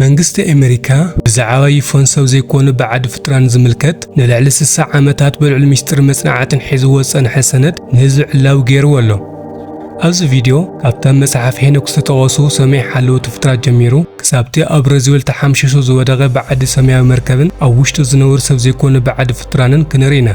መንግስቲ ኣሜሪካ ብዛዕባ ዩፎን ሰብ ዘይኮኑ በዓዲ ፍጡራን ዝምልከት ንልዕሊ ስሳ ዓመታት ብልዑል ሚስጥር መጽናዕትን ሒዝዎ ዝጸንሐ ሰነድ ንህዝቢ ዕላዊ ገይርዎ ኣሎ። ኣብዚ ቪድዮ ካብታ መጽሓፍ ሄኖክ ዝተጠቐሱ ሰማይ ሓለውቲ ፍጥራት ጀሚሩ ክሳብቲ ኣብ ረዝዌል ተሓምሺሹ ዝወደቐ በዓዲ ሰማያዊ መርከብን ኣብ ውሽጡ ዝነብሩ ሰብ ዘይኮኑ በዓዲ ፍጡራንን ክንርኢ ኢና።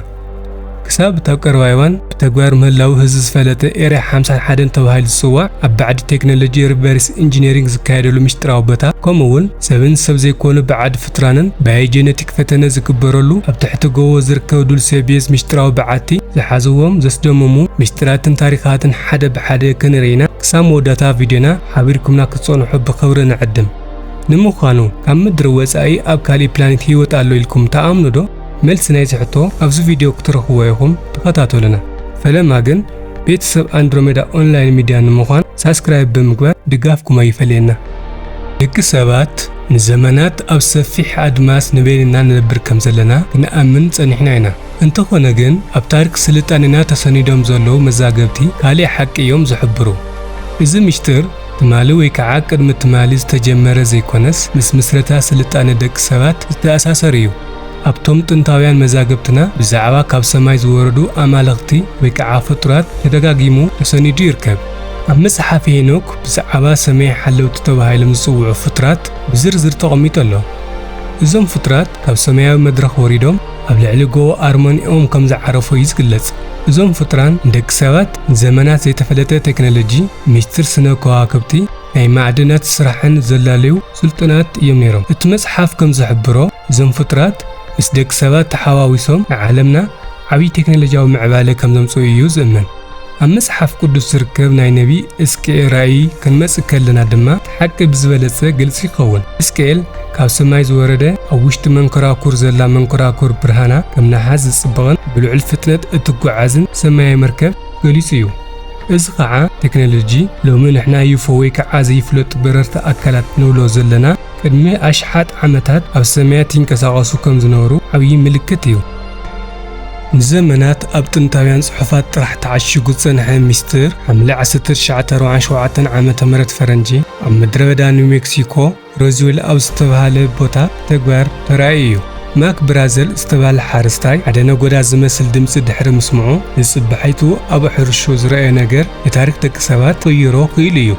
ክሳብ እታ ቀረባ እዋን ብተግባር ምህላዉ ህዝቢ ዝፈለጠ ኤርያ ሓምሳን ሓደን ተባሂሉ ዝጽዋዕ ኣብ ባዕዲ ቴክኖሎጂ ሪቨርስ ኢንጂነሪንግ ዝካየደሉ ምስጢራዊ ቦታ፣ ከምኡ እውን ሰብን ሰብ ዘይኮኑ በዓዲ ፍጡራንን ባዮጀነቲክ ፈተነ ዝግበረሉ ኣብ ትሕቲ ጎቦ ዝርከብ ዱልሴ ቤዝ ምስጢራዊ በዓቲ ዝሓዝዎም ዘስደምሙ ምስጢራትን ታሪኻትን ሓደ ብሓደ ክንርኢና ክሳብ መወዳእታ ቪድዮና ሓቢርኩምና ክትጸንሑ ብኽብሪ ንዕድም። ንምዃኑ ካብ ምድሪ ወጻኢ ኣብ ካሊእ ፕላኔት ህይወት ኣሎ ኢልኩም ትኣምኑ ዶ? መልሲ ናይዚ ሕቶ ኣብዚ ቪድዮ ክትረኽብዎ ኢኹም፣ ተኸታተሉና። ፈለማ ግን ቤተሰብ ኣንድሮሜዳ ኦንላይን ሚድያ ንምዃን ሳብስክራይብ ብምግባር ድጋፍኩም ኣይፈለየና። ደቂ ሰባት ንዘመናት ኣብ ሰፊሕ ኣድማስ ንበይንና ንነብር ከም ዘለና ክንኣምን ጸኒሕና ኢና። እንተኾነ ግን ኣብ ታሪክ ስልጣኔና ተሰኒዶም ዘለዉ መዛገብቲ ካሊእ ሓቂ እዮም ዝሕብሩ። እዚ ምሽጥር ትማሊ ወይ ከዓ ቅድሚ ትማሊ ዝተጀመረ ዘይኮነስ ምስ ምስረታ ስልጣነ ደቂ ሰባት ዝተኣሳሰር እዩ። ኣብቶም ጥንታውያን መዛግብትና ብዛዕባ ካብ ሰማይ ዝወረዱ ኣማልኽቲ ወይ ከዓ ፍጡራት ተደጋጊሙ ተሰኒዱ ይርከብ። ኣብ መጽሓፍ ሄኖክ ብዛዕባ ሰማይ ሓለውቲ ተባሂሎም ዝጽውዑ ፍጡራት ብዝርዝር ተቐሚጡ ኣሎ። እዞም ፍጡራት ካብ ሰማያዊ መድረኽ ወሪዶም ኣብ ልዕሊ ጎቦ ኣርሞኒኦም ከም ዝዓረፉ እዩ ዝግለጽ። እዞም ፍጡራን ንደቂ ሰባት ንዘመናት ዘይተፈለጠ ቴክኖሎጂ፣ ምስጢር ስነ ከዋክብቲ፣ ናይ ማዕድናት ስራሕን ዘላለዩ ስልጡናት እዮም ነይሮም። እቲ መጽሓፍ ከም ዝሕብሮ እዞም ፍጡራት ምስ ደቂ ሰባት ተሓዋዊሶም ንዓለምና ዓብዪ ቴክኖሎጂያዊ ምዕባለ ከም ዘምጽኡ እዩ ዝእመን። ኣብ መጽሓፍ ቅዱስ ዝርከብ ናይ ነቢ እስቅኤል ራእይ ክንመጽእ ከለና ድማ እቲ ሓቂ ብዝበለጸ ግልጺ ይኸውን። እስቅኤል ካብ ሰማይ ዝወረደ ኣብ ውሽጢ መንኮራኩር ዘላ መንኮራኩር ብርሃና ከም ነሓስ ዝጽብቕን ብልዑል ፍጥነት እትጓዓዝን ሰማያዊ መርከብ ገሊጹ እዩ። እዚ ኸዓ ቴክኖሎጂ ሎሚ ንሕና ዩፎ ወይ ከዓ ዘይፍለጡ በረርቲ ኣካላት ንብሎ ዘለና ቅድሚ ኣሽሓት ዓመታት ኣብ ሰማያት ይንቀሳቐሱ ከም ዝነበሩ ዓብዪ ምልክት እዩ። ንዘመናት ኣብ ጥንታውያን ጽሑፋት ጥራሕ ተዓሺጉ ዝጸንሐ ሚስጥር፣ ሓምለ ዓሰርተ ትሽዓተ ኣርባዓን ሸውዓተን ዓመተ ምህረት ፈረንጂ ኣብ ምድረ በዳ ኒው ሜክሲኮ ሮዝዌል ኣብ ዝተባህለ ቦታ ብተግባር ተራእዩ እዩ። ማክ ብራዘል ዝተባህለ ሓረስታይ ሓደ ነጎዳ ዝመስል ድምጺ ድሕሪ ምስምዑ፣ ንጽባሒቱ ኣብ ሕርሽኡ ዝረኣዮ ነገር ንታሪኽ ደቂ ሰባት ክቕይሮ ክኢሉ እዩ።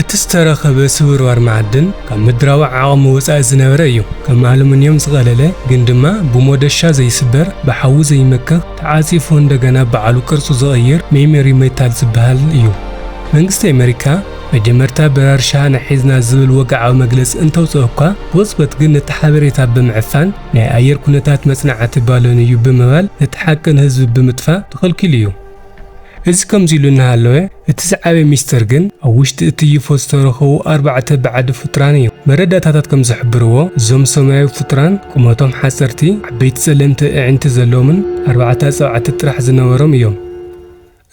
እቲ ዝተረኸበ ስብርባር መዓድን ካብ ምድራዊ ዓቕሚ ወጻኢ ዝነበረ እዩ። ከም ኣሉሚንየም ዝቐለለ፣ ግን ድማ ብሞደሻ ዘይስበር፣ ብሓዊ ዘይመክኽ፣ ተዓጺፉ እንደገና ባዕሉ ቅርጹ ዝቕይር ሜሞሪ ሜታል ዝበሃል እዩ። መንግስቲ ኣሜሪካ መጀመርታ በራር ሻህና ሒዝና ዝብል ወግዓዊ መግለጺ እንተውጽኦ እኳ፣ ብቕጽበት ግን ነቲ ሓበሬታ ብምዕፋን ናይ ኣየር ኩነታት መጽናዕቲ ባሎን እዩ ብምባል ነቲ ሓቂ ንህዝቢ ብምጥፋእ ተኸልኪሉ እዩ። እዚ ከምዚ ኢሉ እናሃለወ፣ እቲ ዝዓበየ ሚስጥር ግን ኣብ ውሽጢ እቲ ዩፎ ዝተረኸቡ ኣርባዕተ ባዕዲ ፍጡራን እዩ። መረዳእታታት ከም ዝሕብርዎ፣ እዞም ሰማያዊ ፍጡራን ቁመቶም ሓጸርቲ፣ ዓበይቲ ጸለምቲ ኣዒንቲ ዘለዎምን ኣርባዕተ ኣጻብዕቲ ጥራሕ ዝነበሮም እዮም።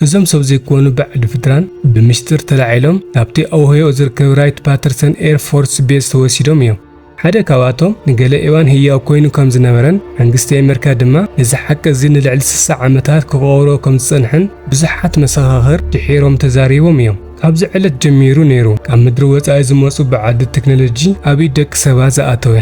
እዞም ሰብ ዘይኮኑ ባዕዲ ፍጡራን ብምስጢር ተላዒሎም ናብቲ ኦሃዮ ዝርከብ ራይት ፓተርሰን ኤር ፎርስ ቤዝ ተወሲዶም እዮም። ሓደ ካብኣቶም ንገለ እዋን ህያው ኮይኑ ከም ዝነበረን መንግስቲ ኣሜሪካ ድማ ነዚ ሓቂ እዚ ንልዕሊ ስሳ ዓመታት ክቐብሮ ከም ዝጸንሐን ብዙሓት መሰኻኽር ድሒሮም ተዛሪቦም እዮም። ካብዚ ዕለት ጀሚሩ ነይሩ ካብ ምድሪ ወጻኢ ዝመጹ በዓዲ ቴክኖሎጂ ኣብ ኢድ ደቂ ሰባት ዝኣተወ።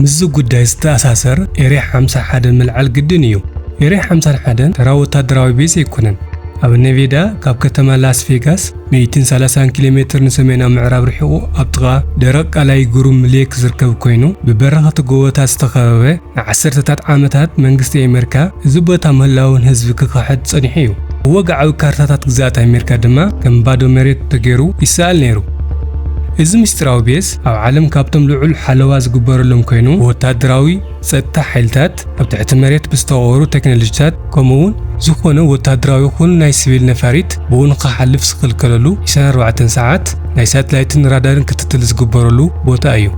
ምስዚ ጉዳይ ዝተኣሳሰር ኤርያ ሓምሳ ሓደ ምልዓል ግድን እዩ። ኤርያ ሓምሳ ሓደ ተራ ወታደራዊ ቤዝ ኣይኮነን። ኣብ ኔቬዳ ካብ ከተማ ላስ ቬጋስ ሚእትን ሰላሳን ኪሎ ሜትር ንሰሜናዊ ምዕራብ ርሒቑ ኣብ ጥቓ ደረቕ ቀላይ ግሩም ሌክ ዝርከብ ኮይኑ፣ ብበረኸቲ ጎቦታት ዝተኸበበ፣ ንዓሰርተታት ዓመታት መንግስቲ ኣሜሪካ እዚ ቦታ ምህላውን ህዝቢ ክኽሕድ ጸኒሑ እዩ። ብወግዓዊ ካርታታት ግዝኣት ኣሜሪካ ድማ ከም ባዶ መሬት ተገይሩ ይሰኣል ነይሩ። እዚ ምስጢራዊ ቤዝ ኣብ ዓለም ካብቶም ልዑል ሓለዋ ዝግበረሎም ኮይኑ፣ ብወታደራዊ ጸጥታ ሓይልታት ኣብ ትሕቲ መሬት ብዝተቐበሩ ቴክኖሎጂታት፣ ከምኡ እውን ዝኾነ ወታደራዊ ይኹን ናይ ሲቪል ነፋሪት ብኡ ንኽሓልፍ ዝኽልከለሉ ዕስራን ኣርባዕተን ሰዓት ናይ ሳትላይትን ራዳርን ክትትል ዝግበረሉ ቦታ እዩ።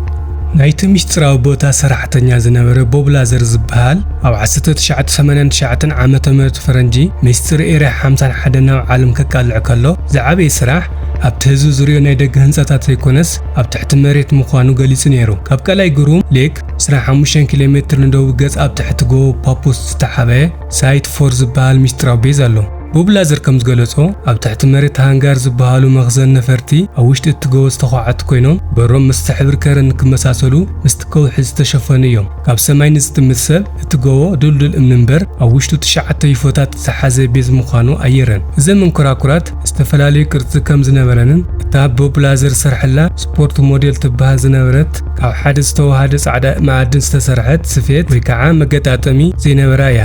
ናይቲ ምስጢራዊ ቦታ ሰራሕተኛ ዝነበረ ቦብ ላዘር ዝበሃል፣ ኣብ ዓሰርተ ትሽዓተ ሰማንያን ትሽዓተን ዓመተ ምህረት ፈረንጂ ምስጢር ኤርያ ሓምሳን ሓደን ናብ ዓለም ከቃልዕ ከሎ፣ ዝዓበየ ስራሕ ኣብቲ ህዝቢ ዝሪኦ ናይ ደገ ህንጻታት ዘይኮነስ፣ ኣብ ትሕቲ መሬት ምዃኑ ገሊጹ ነይሩ። ካብ ቀላይ ግሩም ሌክ ዕስራን ሓሙሽተን ኪሎ ሜትር ንደቡብ ገጽ ኣብ ትሕቲ ጎቦ ፓፑስ ዝተሓበየ ሳይት ፎር ዝበሃል ምስጢራዊ ቤዝ ኣሎ። ቦብ ላዘር ከም ዝገለጾ፣ ኣብ ትሕቲ መሬት ሃንጋር ዝበሃሉ መኽዘን ነፈርቲ ኣብ ውሽጢ እቲ ጎቦ ዝተዃዕቱ ኮይኖም፣ በሮም ምስቲ ሕብሪ ከረን ክመሳሰሉ ምስቲ ከውሒ ዝተሸፈኑ እዮም። ካብ ሰማይ ንዝጥምት ሰብ እቲ ጎቦ ድልዱል እምኒ እምበር፣ ኣብ ውሽጡ ትሽዓተ ዩፎታት ዝሓዘ ቤዝ ምዃኑ ኣየረን። እዘን መንኮራኩራት ዝተፈላለዩ ቅርጺ ከም ዝነበረንን እታ ቦብ ላዘር ዝሰርሐላ ስፖርት ሞዴል ትበሃል ዝነበረት ካብ ሓደ ዝተዋሃደ ጻዕዳ መኣድን ዝተሰርሐት ስፌት ወይ ከዓ መገጣጠሚ ዘይነበራ እያ።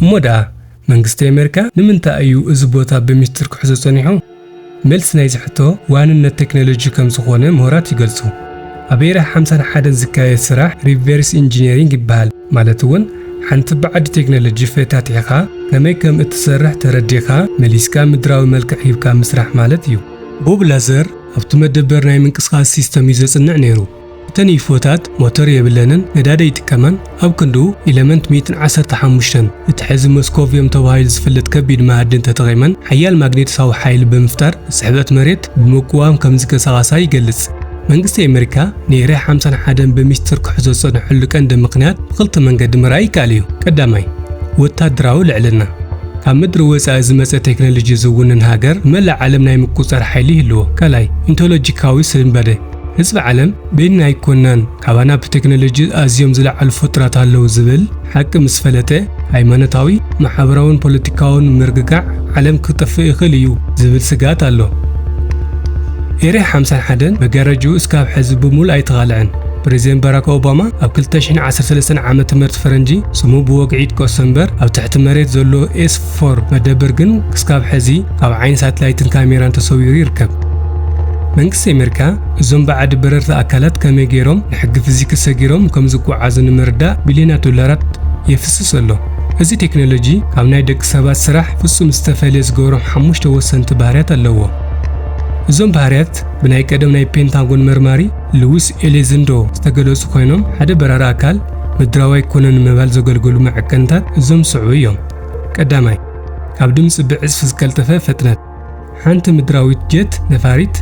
እሞ ደኣ መንግስቲ ኣሜሪካ ንምንታይ እዩ እዚ ቦታ ብሚስጥር ክሕዞ ጸኒሑ? መልሲ ናይዚ ሕቶ ዋንነት ቴክኖሎጂ ከም ዝኾነ ምሁራት ይገልጹ። ኣብ ኤረ ሓምሳን ሓደን ዝካየድ ስራሕ ሪቨርስ ኢንጂነሪንግ ይበሃል። ማለት እውን ሓንቲ ብዓዲ ቴክኖሎጂ ፈታቲሕኻ ከመይ ከም እትሰርሕ ተረዲኻ መሊስካ ምድራዊ መልክዕ ሂብካ ምስራሕ ማለት እዩ። ቦብ ላዘር ኣብቲ መደበር ናይ ምንቅስቓስ ሲስተም እዩ ዘጽንዕ ነይሩ። እተን ዩፎታት ሞተር የብለንን፣ ነዳዲ ኣይጥቀማን። ኣብ ክንድኡ ኤለመንት ሚእትን ዓሰርተ ሓሙሽተን፣ እቲ ሕዚ መስኮቪየም ተባሂሉ ዝፍለጥ ከቢድ መኣድን ተጠቒመን ሓያል ማግኔቲሳዊ ሓይሊ ብምፍጣር ስሕበት መሬት ብምቅዋም ከም ዝንቀሳቐሳ ይገልጽ። መንግስቲ ኣሜሪካ ንኤርያ ሓምሳን ሓደን ብሚስጥር ክሕዞ ዝጸንሐሉ ቀንዲ ምኽንያት ብኽልተ መንገዲ ምርኣይ ይከኣል እዩ። ቀዳማይ፣ ወታደራዊ ልዕልና። ካብ ምድሪ ወጻኢ ዝመጸ ቴክኖሎጂ ዝውንን ሃገር መላእ ዓለም ናይ ምቁጽጻር ሓይሊ ይህልዎ። ካልኣይ፣ ኢንቶሎጂካዊ ስንባደ። ህዝቢ ዓለም በይንና ኣይኮናን፣ ካባና ብቴክኖሎጂ ኣዝዮም ዝለዓሉ ፍጡራት ኣለዉ ዝብል ሓቂ ምስ ፈለጠ፣ ሃይማኖታዊ፣ ማሕበራውን ፖለቲካውን ምርግጋዕ ዓለም ክጠፍእ ይኽእል እዩ ዝብል ስግኣት ኣሎ። ኤርያ ሓምሳን ሓደን መጋረጅኡ እስካብ ሕዚ ብምሉእ ኣይተቓልዐን። ፕሬዚደንት ባራክ ኦባማ ኣብ ክልተ ሽሕን ዓሰርተ ሰለስተን ዓመተ ምህረት ፈረንጂ ስሙ ብወግዒ ይጥቀሶ እምበር፣ ኣብ ትሕቲ መሬት ዘሎ ኤስ ፎር መደበር ግን ክስካብ ሕዚ ካብ ዓይኒ ሳትላይትን ካሜራን ተሰዊሩ ይርከብ። መንግስቲ ኣሜሪካ እዞም ብዓዲ በረርቲ ኣካላት ከመይ ገይሮም ንሕጊ ፊዚክስ ሰጊሮም ከም ዝጓዓዙ ንምርዳእ ቢልዮናት ዶላራት የፍስስ ኣሎ። እዚ ቴክኖሎጂ ካብ ናይ ደቂ ሰባት ስራሕ ፍጹም ዝተፈልየ ዝገብሮም ሓሙሽተ ወሰንቲ ባህርያት ኣለዎ። እዞም ባህርያት ብናይ ቀደም ናይ ፔንታጎን መርማሪ ሉዊስ ኤሊዘንዶ ዝተገለጹ ኮይኖም፣ ሓደ በራሪ ኣካል ምድራዊ ኣይኮነን ንምባል ዘገልግሉ መዐቀንታት እዞም ዝስዕቡ እዮም። ቀዳማይ፣ ካብ ድምጺ ብዕጽፊ ዝቀልጠፈ ፍጥነት። ሓንቲ ምድራዊት ጀት ነፋሪት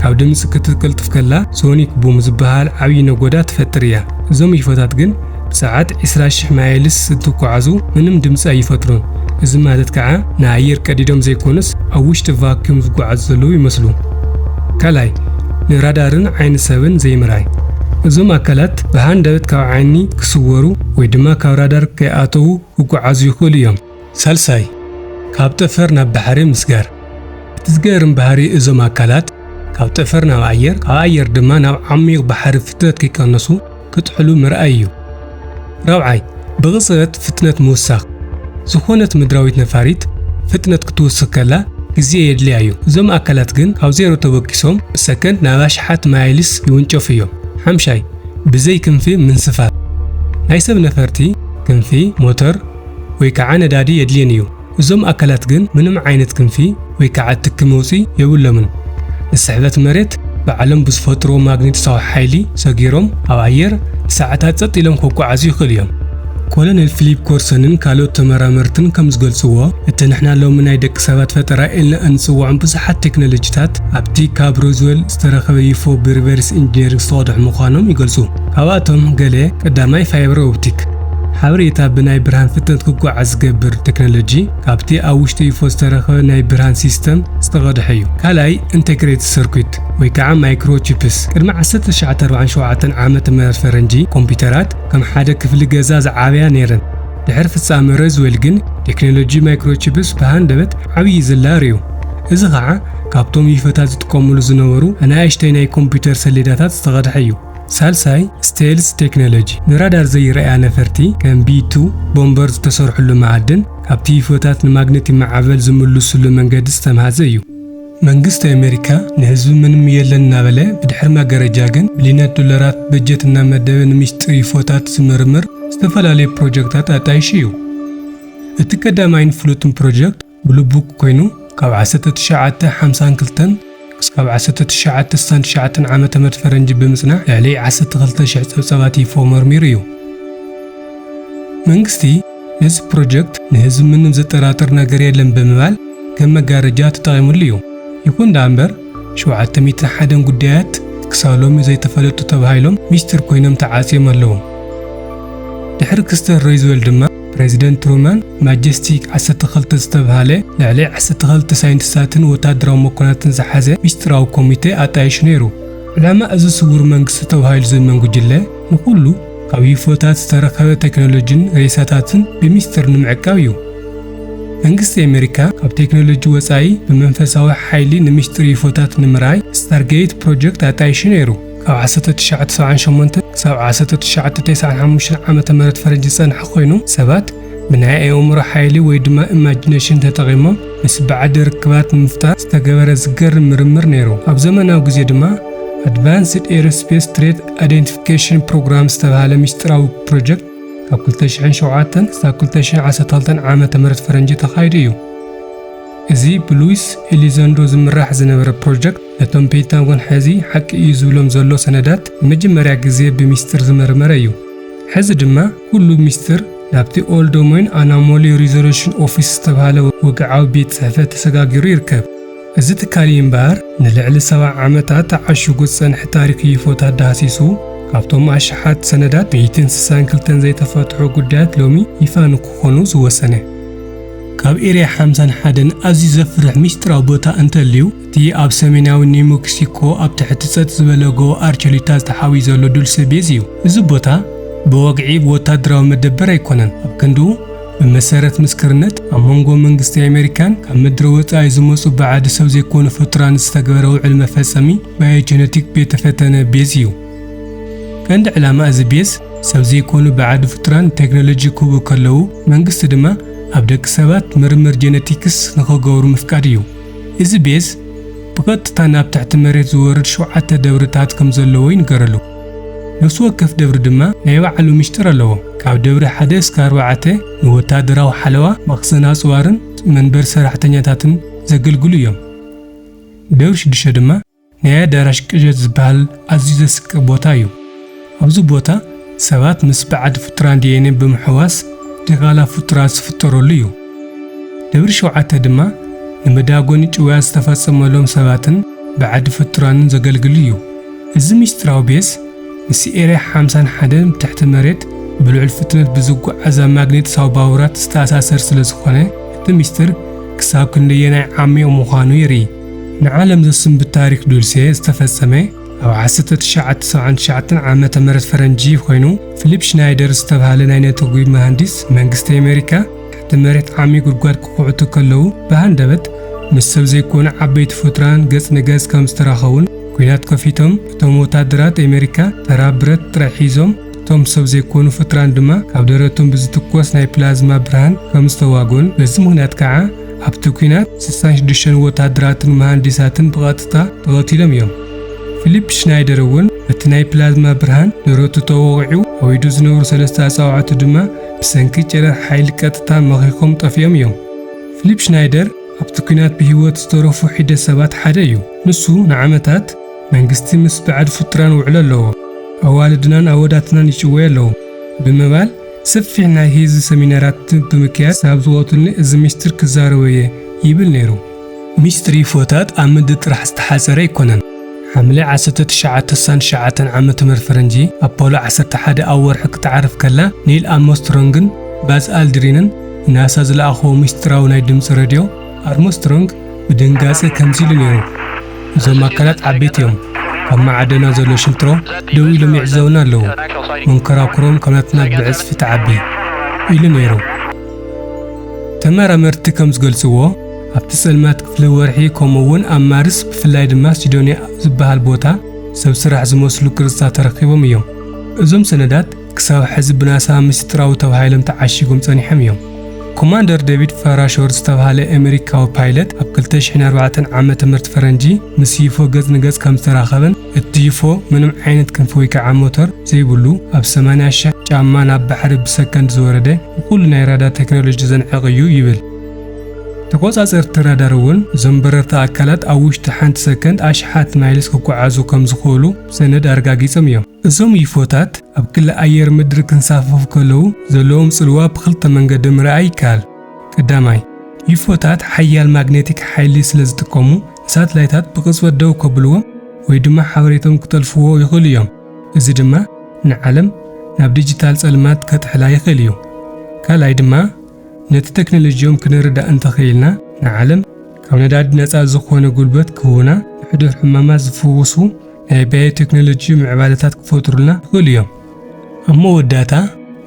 ካብ ድምጺ ክትቅልጥፍ ከላ ሶኒክ ቡም ዝበሃል ዓብዪ ነጎዳ ትፈጥር እያ። እዞም ዩፎታት ግን ብሰዓት ዕስራ ሽሕ ማይልስ እንትጓዓዙ ምንም ድምጺ ኣይፈጥሩን። እዚ ማለት ከዓ ንኣየር ቀዲዶም ዘይኮኑስ ኣብ ውሽጢ ቫክዩም ዝጓዓዙ ዘለዉ ይመስሉ። ካልኣይ፣ ንራዳርን ዓይኒ ሰብን ዘይምርኣይ። እዞም ኣካላት ብሃንደበት ካብ ዓይኒ ክስወሩ ወይ ድማ ካብ ራዳር ከይኣተዉ ክጓዓዙ ይኽእሉ እዮም። ሳልሳይ፣ ካብ ጠፈር ናብ ባሕሪ ምስጋር። እቲ ዝገርም ባህሪ እዞም ኣካላት፣ ካብ ጠፈር ናብ ኣየር፣ ካብ ኣየር ድማ ናብ ዓሚቕ ባሕሪ ፍጥነት ከይቀነሱ ክጥሕሉ ምርኣይ እዩ። ራብዓይ፣ ብቕጽበት ፍጥነት ምውሳኽ። ዝኾነት ምድራዊት ነፋሪት ፍጥነት ክትውስኽ ከላ ግዜ የድልያ እዩ። እዞም ኣካላት ግን ካብ ዜሮ ተበጊሶም ብሰከንድ ናብ ኣሽሓት ማይልስ ይውንጨፉ እዮም። ሓምሻይ፣ ብዘይ ክንፊ ምንስፋፍ። ናይ ሰብ ነፈርቲ ክንፊ፣ ሞተር ወይ ከዓ ነዳዲ የድልየን እዩ። እዞም ኣካላት ግን ምንም ዓይነት ክንፊ ወይ ከዓ ትኪ መውፅኢ የብሎምን። ንስሕበት መሬት ባዕሎም ብዝፈጥርዎ ማግኔቲሳዊ ሓይሊ ሰጊሮም ኣብ ኣየር ንሰዓታት ጸጥ ኢሎም ክጓዓዙ ይኽእሉ እዮም። ኮሎኔል ፊሊፕ ኮርሰንን ካልኦት ተመራመርትን ከም ዝገልጽዎ፣ እቲ ንሕና ሎሚ ናይ ደቂ ሰባት ፈጠራ ኢልና እንጽውዖም ብዙሓት ቴክኖሎጂታት ኣብቲ ካብ ሮዝዌል ዝተረኸበ ዩፎ ብሪቨርስ ኢንጂነሪንግ ዝተቐድሑ ምዃኖም ይገልጹ። ካብኣቶም ገለ ቀዳማይ ፋይበር ኦፕቲክ፣ ሓበሬታ ብናይ ብርሃን ፍጥነት ክጓዓዝ ዝገብር ቴክኖሎጂ፣ ካብቲ ኣብ ውሽጢ ዩፎ ዝተረኸበ ናይ ብርሃን ሲስተም ዝተቐድሐ እዩ። ካልኣይ ኢንተግሬትድ ሰርኩት ወይ ከዓ ማይክሮቺፕስ። ቅድሚ ዓሰርተ ትሽዓተ ኣርባዓን ሸውዓተን ዓመተ ምህረት ፈረንጂ ኮምፒውተራት ከም ሓደ ክፍሊ ገዛ ዝዓበያ ነይረን። ድሕሪ ፍጻመ ሮዝዌል ግን ቴክኖሎጂ ማይክሮቺፕስ ብሃንደበት ዓብዪ ዝላ ርእዩ። እዚ ኸዓ ካብቶም ዩፎታት ዝጥቀሙሉ ዝነበሩ ኣናእሽተይ ናይ ኮምፒውተር ሰሌዳታት ዝተቐድሐ እዩ። ሳልሳይ፣ ስቴልዝ ቴክኖሎጂ። ንራዳር ዘይረኣያ ነፈርቲ ከም ቢ ቱ ቦምበር ዝተሰርሕሉ መኣድን ካብቲ ዩፎታት ንማግኔት ማዕበል ዝምልስሉ መንገዲ ዝተምሃዘ እዩ። መንግስቲ ኣሜሪካ ንህዝቢ ምንም የለን እናበለ ብድሕሪ መጋረጃ ግን ቢልዮናት ዶላራት በጀት እናመደበ ንምስጢር ዩፎታት ዝምርምር ዝተፈላለዩ ፕሮጀክታት ኣጣይሹ እዩ። እቲ ቀዳማይን ፍሉጥን ፕሮጀክት ብሉ ቡክ ኮይኑ ካብ ዓሰርተ ትሽዓተ ሓምሳን ክልተን ክስካብ ዓሰርተ ትሽዓተ ስሳን ትሽዓተን ዓመተ ምህረት ፈረንጂ ብምጽናሕ ልዕሊ ዓሰርተ ክልተ ሽሕ ጸብጻባት ዩፎ መርሚሩ እዩ። መንግስቲ ነዚ ፕሮጀክት ንህዝቢ ምንም ዘጠራጥር ነገር የለን ብምባል ከም መጋረጃ ተጠቒሙሉ እዩ። ይኹን ደኣ እምበር ሸውዓተ ሚእትን ሓደን ጉዳያት ክሳብ ሎሚ ዘይተፈለጡ ተባሂሎም ሚስጢር ኮይኖም ተዓጽዮም ኣለዉ። ድሕሪ ክስተት ሮዝዌል ድማ ፕሬዚደንት ትሩማን ማጀስቲክ ዓሰርተ ክልተ ዝተብሃለ ልዕሊ ዓሰርተ ክልተ ሳይንቲስታትን ወታደራዊ መኮንናትን ዝሓዘ ሚስጥራዊ ኮሚቴ ኣጣይሹ ነይሩ። ዕላማ እዚ ስውር መንግስቲ ተባሂሉ ዝእመን ጉጅለ ንኹሉ ካብ ዩፎታት ዝተረኸበ ቴክኖሎጂን ሬሳታትን ብሚስጥር ንምዕቃብ እዩ። መንግስቲ ኣሜሪካ ካብ ቴክኖሎጂ ወጻኢ ብመንፈሳዊ ሓይሊ ንምስጢር ዩፎታት ንምርኣይ ስታርጌት ፕሮጀክት ኣጣይሹ ነይሩ። ካብ ዓሰርተ ትሽዓተ ሰብዓን ሸሞንተን ክሳብ ዓሰርተ ትሽዓተ ተስዓን ሓሙሽተን ዓመተ ምህረት ፈረንጂ ዝጸንሐ ኮይኑ፣ ሰባት ብናይ ኣእምሮ ሓይሊ ወይ ድማ ኢማጂነሽን ተጠቒሞም ምስ ባዕዲ ርክባት ንምፍጣር ዝተገበረ ዝገርም ምርምር ነይሩ። ኣብ ዘመናዊ ግዜ ድማ ኣድቫንስድ ኤሮስፔስ ትሬት ኣይደንቲፊኬሽን ፕሮግራም ዝተባህለ ምስጢራዊ ፕሮጀክት ካብ ክልተ ሽሕን ሸውዓተን ክሳብ ክልተ ሽሕን ዓሰርተ ክልተን ዓመተ ምህረት ፈረንጂ ተኻይዱ እዩ። እዚ ብሉዊስ ኤሊዘንድሮ ዝምራሕ ዝነበረ ፕሮጀክት ነቶም ፔንታጎን ሕዚ ሓቂ እዩ ዝብሎም ዘሎ ሰነዳት ንመጀመርያ ግዜ ብሚስጥር ዝመርመረ እዩ። ሕዚ ድማ ኩሉ ሚስጥር ናብቲ ኦል ዶሜን ኣናሞሊ ሪዞሉሽን ኦፊስ ዝተባህለ ወግዓዊ ቤት ጽሕፈት ተሰጋጊሩ ይርከብ። እዚ ትካል እዩ እምበኣር ንልዕሊ ሰብዓ ዓመታት ተዓሺጉ ዝጸንሐ ታሪኽ ዩፎታት ዳህሲሱ፣ ካብቶም ኣሽሓት ሰነዳት ሚእትን ስሳን ክልተን ዘይተፈትሑ ጉዳያት ሎሚ ይፋ ንክኾኑ ዝወሰነ። ካብ ኤርያ ሓምሳን ሓደን ኣዝዩ ዘፍርሕ ሚስጥራዊ ቦታ እንተልዩ፣ እቲ ኣብ ሰሜናዊ ኒው ሜክሲኮ ኣብ ትሕቲ ጸጥ ዝበለ ጎቦ ኣርቸሊታ ዝተሓብኡ ዘሎ ዱልሰ ቤዝ እዩ። እዚ ቦታ ብወግዒ ወታደራዊ መደበር ኣይኮነን። ኣብ ክንድኡ፣ ብመሰረት ምስክርነት፣ ኣብ መንጎ መንግስቲ ኣሜሪካን ካብ ምድሪ ወጻኢ ዝመጹ ባዕዲ ሰብ ዘይኮኑ ፍጡራን ዝተገበረ ውዕል መፈጸሚ ባዮጀነቲክ ቤተ ፈተነ ቤዝ እዩ። ቀንዲ ዕላማ እዚ ቤዝ፣ ሰብ ዘይኮኑ ባዕዲ ፍጡራን ቴክኖሎጂ ክህቡ ከለዉ፣ መንግስቲ ድማ ኣብ ደቂ ሰባት ምርምር ጀነቲክስ ንኸገብሩ ምፍቃድ እዩ። እዚ ቤዝ ብቐጥታ ናብ ትሕቲ መሬት ዝወርድ ሸውዓተ ደብርታት ከም ዘለዎ ይንገረሉ። ነፍሲ ወከፍ ደብሪ ድማ ናይ ባዕሉ ሚስጥር ኣለዎ። ካብ ደብሪ ሓደ እስከ ኣርባዕተ ንወታደራዊ ሓለዋ፣ መኽዘን ኣጽዋርን መንበሪ ሰራሕተኛታትን ዘገልግሉ እዮም። ደብሪ ሽዱሽተ ድማ ናይ ኣዳራሽ ቅዠት ዝበሃል ኣዝዩ ዘስቅቕ ቦታ እዩ። ኣብዚ ቦታ ሰባት ምስ ባዕዲ ፍጡራን ዲ ኤን ኤ ብምሕዋስ ድቓላ ፍጡራት ዝፍጠረሉ እዩ። ደብሪ ሸውዓተ ድማ ንመዳጎኒ ጭውያ ዝተፈጸመሎም ሰባትን ባዕዲ ፍጡራንን ዘገልግል እዩ። እዚ ምስጢራዊ ቤዝ ምስ ኤርያ ሓምሳን ሓደን ብትሕቲ መሬት ብልዑል ፍጥነት ብዝጓዓዛ ማግኔቲሳዊ ባቡራት ዝተኣሳሰር ስለ ዝኾነ፣ እቲ ምስጢር ክሳብ ክንደየናይ ዓሚቕ ምዃኑ የርኢ። ንዓለም ዘስንብድ ታሪኽ ዱልሴ ዝተፈጸመ ኣብ ዓሰርተ ትሽዓተ ሰብዓን ትሽዓተን ዓመተ ምህረት ፈረንጂ ኮይኑ፣ ፊሊፕ ሽናይደር ዝተባህለ ናይ ነትጒ መሃንዲስ መንግስቲ ኣሜሪካ ትሕቲ መሬት ዓሚ ጉድጓድ ክኹዕቱ ከለዉ ብሃንደበት ምስ ሰብ ዘይኮኑ ዓበይቲ ፍጡራን ገጽ ንገጽ ከም ዝተራኸቡን ኲናት ከፊቶም፣ እቶም ወታደራት ኣሜሪካ ተራ ብረት ጥራይ ሒዞም፣ እቶም ሰብ ዘይኮኑ ፍጡራን ድማ ካብ ደረቶም ብዝትኮስ ናይ ፕላዝማ ብርሃን ከም ዝተዋግኡን በዚ ምኽንያት ከዓ ኣብቲ ኲናት ስሳን ሽዱሽተን ወታደራትን መሃንዲሳትን ብቐጥታ ተቐቲሎም እዮም። ፊሊፕ ሽናይደር እውን በቲ ናይ ፕላዝማ ብርሃን ደረቱ ተወቒዑ፣ ኣብ ኢዱ ዝነበሩ ሰለስተ ኣጻብዕቱ ድማ ብሰንኪ ጨረር ሓይሊ ቀጥታ መኺኾም ጠፊኦም እዮም። ፊሊፕ ሽናይደር ኣብቲ ኲናት ብህይወት ዝተረፉ ሒደት ሰባት ሓደ እዩ። ንሱ ንዓመታት መንግስቲ ምስ ባዕዲ ፍጡራን ውዕሎ ኣለዎ፣ ኣዋልድናን ኣወዳትናን ይጭወዩ ኣለዉ ብምባል ሰፊሕ ናይ ህዝቢ ሰሚናራት ብምክያድ ክሳብ ዝቐትሉኒ እዚ ሚስጥር ክዛረቦ እየ ይብል ነይሩ። ሚስጥር ዩፎታት ኣብ ምድሪ ጥራሕ ዝተሓጸረ ኣይኮነን። ሓምለ ዓሰርተ ትሽዓተ ስሳን ትሽዓተን ዓመተ ምህረት ፈረንጂ ኣፖሎ ዓሰርተ ሓደ ኣብ ወርሒ ክትዓርፍ ከላ ኒል ኣርምስትሮንግን ባዝ ኣልድሪንን ንናሳ ዝለኣኽዎ ሚስጥራዊ ናይ ድምጺ ረድዮ ኣርምስትሮንግ ብድንጋጸ ከምዚ ኢሉ ነይሩ፣ "እዞም ኣካላት ዓበይቲ እዮም። ካብ ማዕደና ዘሎ ሽንትሮ ደው ኢሎም ይዕዘቡና ኣለዉ። መንኮራኩሮም ካብ ናትና ብዕጽፊ ትዓቢ" ኢሉ ነይሩ። ተመራመርቲ ከም ዝገልጽዎ፣ ኣብቲ ጸልማት ክፍሊ ወርሒ፣ ከምኡ እውን ኣብ ማርስ፣ ብፍላይ ድማ ሲዶንያ ዝበሃል ቦታ፣ ሰብ ስራሕ ዝመስሉ ቅርጽታት ተረኺቦም እዮም። እዞም ሰነዳት ክሳብ ሕዚ ብናሳ ምስጢራዊ ተባሂሎም ተዓሺጎም ጸኒሖም እዮም። ኮማንደር ዴቪድ ፈራሾር ዝተባህለ ኣሜሪካዊ ፓይለት ኣብ ክልተ ሽሕን ኣርባዕተን ዓመተ ምህረት ፈረንጂ ምስ ዩፎ ገጽ ንገጽ ከም ዝተራኸበን እቲ ዩፎ ምንም ዓይነት ክንፊ ወይ ከዓ ሞተር ዘይብሉ ኣብ ሰማንያ ሽሕ ጫማ ናብ ባሕሪ ብሰከንድ ዝወረደ ንኹሉ ናይ ራዳር ቴክኖሎጂ ዘንዕቕ እዩ ይብል። ተቆጻጸርቲ ራዳር እውን እዞም በረርቲ ኣካላት ኣብ ውሽጢ ሓንቲ ሰከንድ ኣሽሓት ማይልስ ክጓዓዙ ከም ዝኽእሉ ብሰነድ ኣረጋጊጾም እዮም። እዞም ዩፎታት ኣብ ክሊ ኣየር ምድሪ ክንሳፈፉ ከለዉ ዘለዎም ጽልዋ ብኽልተ መንገዲ ምርኣይ ይከኣል። ቀዳማይ፣ ዩፎታት ሓያል ማግኔቲክ ሓይሊ ስለ ዝጥቀሙ፣ ንሳትላይታት ብቕጽበት ደው ከብልዎም ወይ ድማ ሓበሬቶም ክጠልፍዎ ይኽእሉ እዮም። እዚ ድማ ንዓለም ናብ ዲጂታል ጸልማት ከጥሕላ ይኽእል እዩ። ካልኣይ ድማ ነቲ ቴክኖሎጂኦም ክንርዳእ እንተኽኢልና ንዓለም ካብ ነዳዲ ነፃ ዝኾነ ጉልበት ክህቡና፣ ንሕዱር ሕማማት ዝፍውሱ ናይ ባዮቴክኖሎጂ ምዕባለታት ክፈጥሩልና ይኽእሉ እዮም። ኣብ መወዳእታ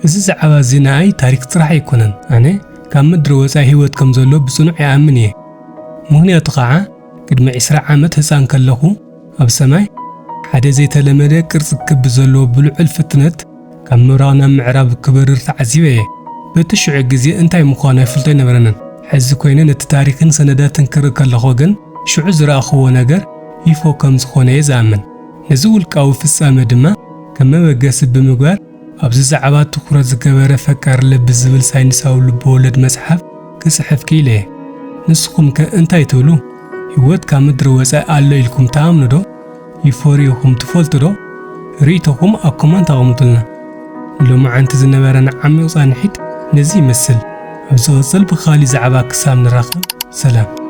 እዚ ዛዕባ እዚ ንኣይ ታሪክ ጥራሕ ኣይኮነን። ኣነ ካብ ምድሪ ወፃኢ ህይወት ከም ዘሎ ብፅኑዕ ይኣምን እየ። ምኽንያቱ ከዓ ቅድሚ ዕስራ ዓመት ህፃን ከለኹ ኣብ ሰማይ ሓደ ዘይተለመደ ቅርፂ ክቢ ዘለዎ ብልዑል ፍጥነት ካብ ምብራቕ ናብ ምዕራብ ክበርር ተዓዚበ እየ። በቲ ሽዑ ግዜ እንታይ ምዃኑ ኣይፈልጦ ኣይነበረንን። ሕዚ ኮይነ ነቲ ታሪክን ሰነዳትን ክርኢ ከለኹ ግን ሽዑ ዝረኣኽዎ ነገር ዩፎ ከም ዝኾነ እየ ዝኣምን። ነዚ ውልቃዊ ፍጻመ ድማ ከም መበገሲ ብምግባር ኣብዚ ዛዕባ ትኹረት ዝገበረ ፈቃር ልቢ ዝብል ሳይንሳዊ ልብወለድ መጽሓፍ ክጽሕፍ ክኢለ እየ። ንስኹም ከ እንታይ ትብሉ? ህይወት ካብ ምድሪ ወጻኢ ኣሎ ኢልኩም ትኣምኑ ዶ? ዩፎ ሪኢኹም ትፈልጡ ዶ? ርእይቶኹም ኣብ ኮመንት ኣቐምጡልና። ንሎማዓንቲ ዝነበረና ዓሚቕ ጻንሒት ነዚ ይመስል። ኣብ ዝቕጽል ብኻሊእ ዛዕባ ክሳብ ንራኸብ ሰላም።